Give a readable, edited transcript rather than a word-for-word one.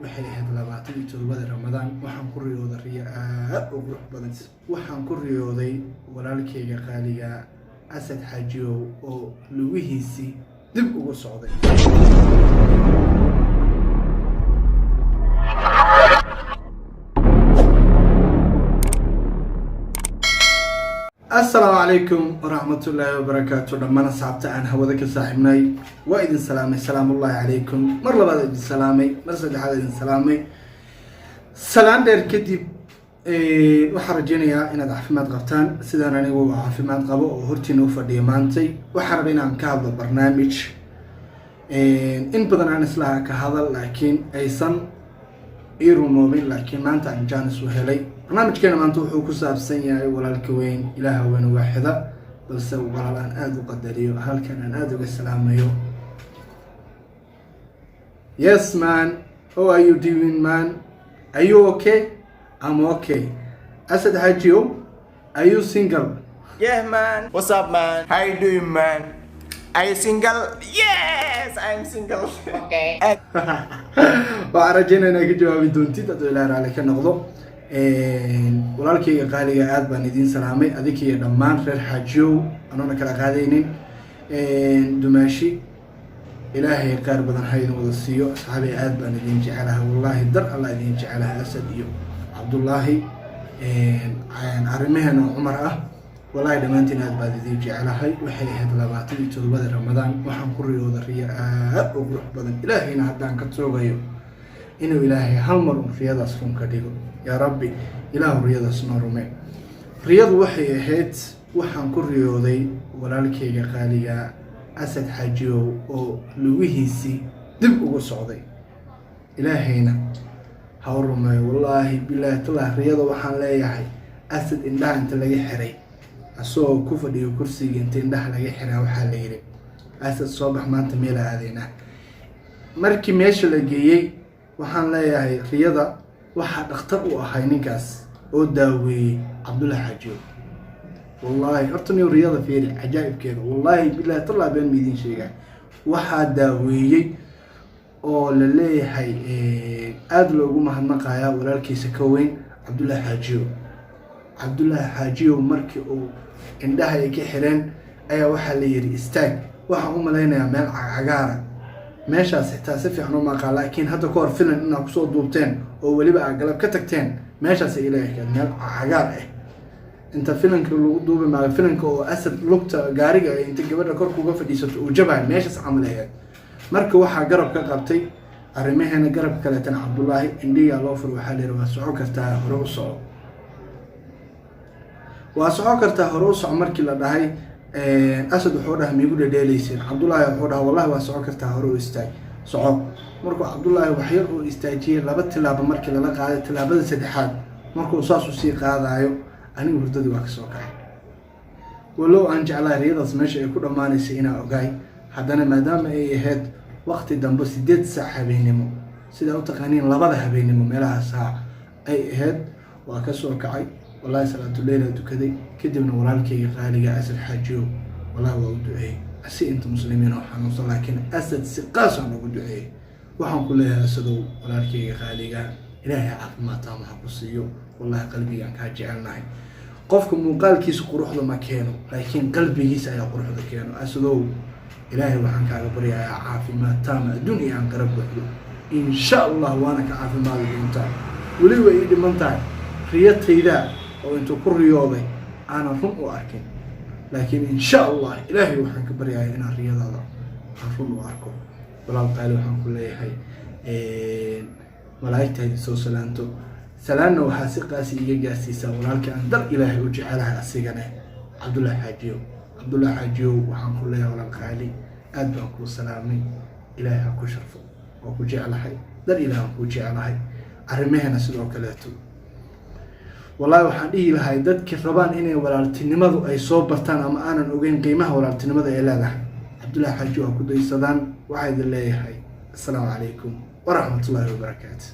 Waxay ahayd 27-da Ramadaan. Waxaan ku riyooday riyo aad u qurux badan. Waxaan ku riyooday walaalkayga qaaliga Asad Xaajiyow oo lugihiisii dib ugu socday. Asalaamu calaykum waraxmatullaahi wabarakaatu. Dhammaan asxaabta aan hawada ka saaxiibnay waa idin salaamay. Salaamullaahi calaykum. Mar labaad idin salaamay, mar saddexaad idin salaamay. Salaan dheer kadib, waxaan rajeynayaa inaad caafimaad qabtaan sidaan anigu caafimaad qabo oo hortiina u fadhiya maantay. Waxaan rabay inaan ka hadlo barnaamij in badan aan islaha ka hadal, laakiin aysan ii rumoobin, laakiin maanta aan jaanis u helay. Barnaamijkeena maanta wuxuu ku saabsan yahay walaalka weyn, Ilaaha weyn waaxida, balse walaal aan aada u qadariyo, halkan aan aada uga salaamayo. Yes man, how are you doing, man? Are you okay? I'm okay. Asad Hajio, are you single? Yeah, man. What's up, man? How you doing, man? Are you single? Yes, I'm single. Okay. Waxaan rajeynaya inaad ka jawaabi doontid hadduu Ilaah raali ka noqdo. Walaalkayga qaaliga, aad baan idiin salaamay adinkiiyo dhammaan reer Xaajiyow, anoona kala qaadaynin. Dumaashi, Ilaahay qaar badan ha idin wada siiyo. Asxaabay, aad baan idin jecelahay, wallaahi dar Allah idin jecelahay. Asad iyo Cabdullaahi, arrimaheena Cumar ah, wallaahi dhammaantiin aad baan idin jecelahay. Waxay ahayd 27-da Ramadaan. Waxaan ku riyooday riyo aad u qurux badan. Ilaahayna haddaan ka toogayo inuu Ilaahay hal mar un riyadaas run ka dhigo. Yaa Rabbi, Ilaahu riyadaas noo rume. Riyadu waxay ahayd, waxaan ku riyooday walaalkayga qaaliga Asad Xaajiyow oo lugihiisii dib ugu socday. Ilaahayna ha u rumeeyo. Wallaahi bilaahi tallah, riyada waxaan leeyahay Asad indhaha inta laga xiray, asagoo ku fadhiyo kursiga, inta indhaha laga xiraa waxaa la yidhi, "Asad, soo bax, maanta meela aadaynaa." Markii meesha la geeyey, waxaan leeyahay riyada waxaa dhakhtar u ahay ninkaas oo daaweeyey Cabdullahi Xaajiyo. Wallaahi horta niyo riyada fiiri cajaa'ibkeeda. Wallaahi bilahi tallah, been ma idiin sheegaa. Waxaa daaweeyey oo la leeyahay aada loogu mahadnaqayaa walaalkiisa ka weyn, Cabdullaahi Xaajiyo. Cabdullaahi Xaajiyow markii uu indhaha ay ka xireen ayaa waxaa la yidhi, "Istaag." Waxaan u malaynayaa meel cagaara meeshaas, xitaa si fiican uma aqaan, laakiin hadda ka hor filan inaad kusoo duubteen oo weliba aad galab ka tagteen meeshaas ay ila ekayd, meel cagaar ah inta filanka lagu duubi maayo, filanka oo Asad lugta gaariga ay inta gabadha kor kuga fadhiisato uu jabayo, meeshaas camal ahayd. Marka waxaa garab ka qabtay arrimaheena, garabka kaleetana Cabdullaahi. Indhigaa loo furo, waxaa la yidhi, "Waa soco kartaa, hore u soco, waa soco kartaa, hore u soco." Markii la dhahay, Asad wuxuu dhahay, "Miigu dhedheelayseen?" Cabdullaahi wuxuu dhahay, "Wallahi waa soco kartaa, hore u istaag, soco." Markuu Cabdullaahi waxyar uu istaajiyey, laba tilaabo markii lala qaaday, tilaabada saddexaad markuu saas usii qaadaayo, anigu hurdadii waa kasoo kacay. Walow aan jeclahay riyadaas meesha ay ku dhammaanaysay inaa ogaay, haddana maadaama ay ahayd waqti dambe, 8 saac habeennimo, sidaa u taqaaniin 2da habeennimo meelahaas ha ay ahayd, waa kasoo kacay. Wallahi salaatuleyla dukaday, kadibna walaalkayga qaaliga Asad Xaajiyo wallahi waa u duceeyey, asi inta muslimiin oo xanuunsan, laakiin Asad si qaasaan ugu duceeyey. Waxaan ku leeyahay, Asadow, walaalkayga qaaliga, Ilaahay caafimaad taama ha ku siiyo. Wallahi qalbigaan kaa jecelnahay. Qofka muuqaalkiisa quruxda ma keeno, laakiin qalbigiisa ayaa quruxda keeno. Asadow, Ilaahay waxaan kaaga baryayaa caafimaad taama adduun iyo aan qara buuxdo, insha Allah waana ka caafimaadi doontaa. Weli way ii dhiman tahay riyataydaa oo intuu ku riyooday aanan run u arkin, laakiin insha Allah Ilaahay waxaan ka baryayaa inaan riyadaada aan run u arko. Walaal qaali, waxaan ku leeyahay malaa'igta idin soo salaanto. Salaanna waxaa si qaasi iga gaarsiisaa walaalkii aan dar Ilaahay u jecelahay, asigane Cabdullahi Xaajiyow. Cabdullahi Xaajiyow, waxaan ku leeyahay, walaal qaali, aad baan kuu salaamay. Ilaahay ha ku sharfo, waa ku jeclahay, dar Ilaah aan kuu jeclahay. Arrimaheena sidoo kaleeto, wallahi waxaan dhihi lahay dadkii rabaan inay walaaltinimadu ay soo bartaan ama aanan ogeyn qiimaha walaaltinimada ay leedahay, Cabdullahi Xaaji waa ku daysadaan. Waxaa idin leeyahay, assalaamu calaykum waraxmatullaahi wabarakaatu.